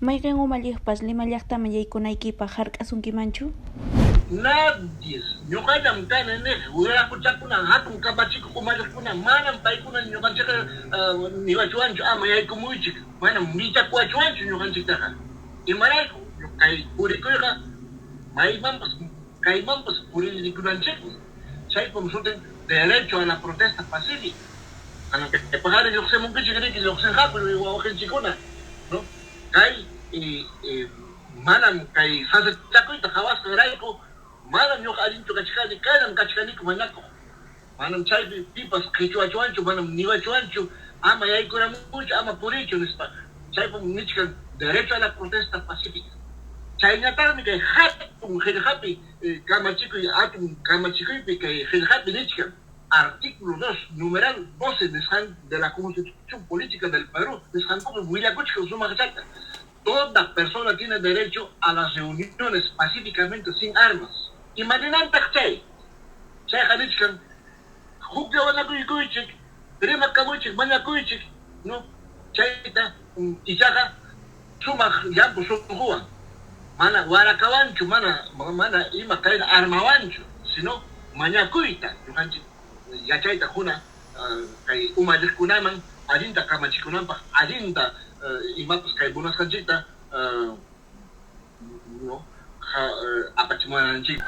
Mayqin umalliqpas Lima llaqtaman yaykunaykipaq hark'asunkimanchu? Nadie, ñuqallam kani niq wiraquchakuna, hatun kamachikuq umalliqkuna, manam paykuna ñuqanchikqa niwachwanchu ama yaykumuychik, manam michakuwachwanchu ñuqanchiktaqa. Imarayku kay purikuyqa maymanpas kaymanpas puririkunanchikmi, chaypam sutin derecho a la protesta pacífica. Paqarin lluqsimunkichik riki, lluqsinqaku wawqinchikkuna, no? Kay manam kay sasachakuyta qhawasqanrayku manam ñuqa allinchu kachkani, kaynam kachkaniku mañakuq. Manam chaypi pipas qichwachwanchu, manam niwachwanchu ama yaykuramuychu, ama puriychu nispa. Chaypam nichkan derecho a la protesta pacífica. Chayñataqmi kay hatun qillqapi kamachikuy, hatun kamachikuypi kay qillqapi nichkan artículo 2, numeral 12 nisqan de la Constitución Política del Perú nisqankupi willakuchkan sumaqchata. Toda persona tiene derecho a las reuniones pacíficamente sin armas. Imaninantaq chay? Chayqa nichkan hukllawanakuychik, rimakamuychik, mañakuychik, no? Chayta ichaqa sumaq llampu sunquwan, mana warakawanchu, mana ima kayna armawanchu, sino mañakuyta ñuqanchik yachayta quna kay umalliqkunaman allinta kamachikunanpaq, allinta imapas kay munasqanchikta, no, apachimunanchikpaq.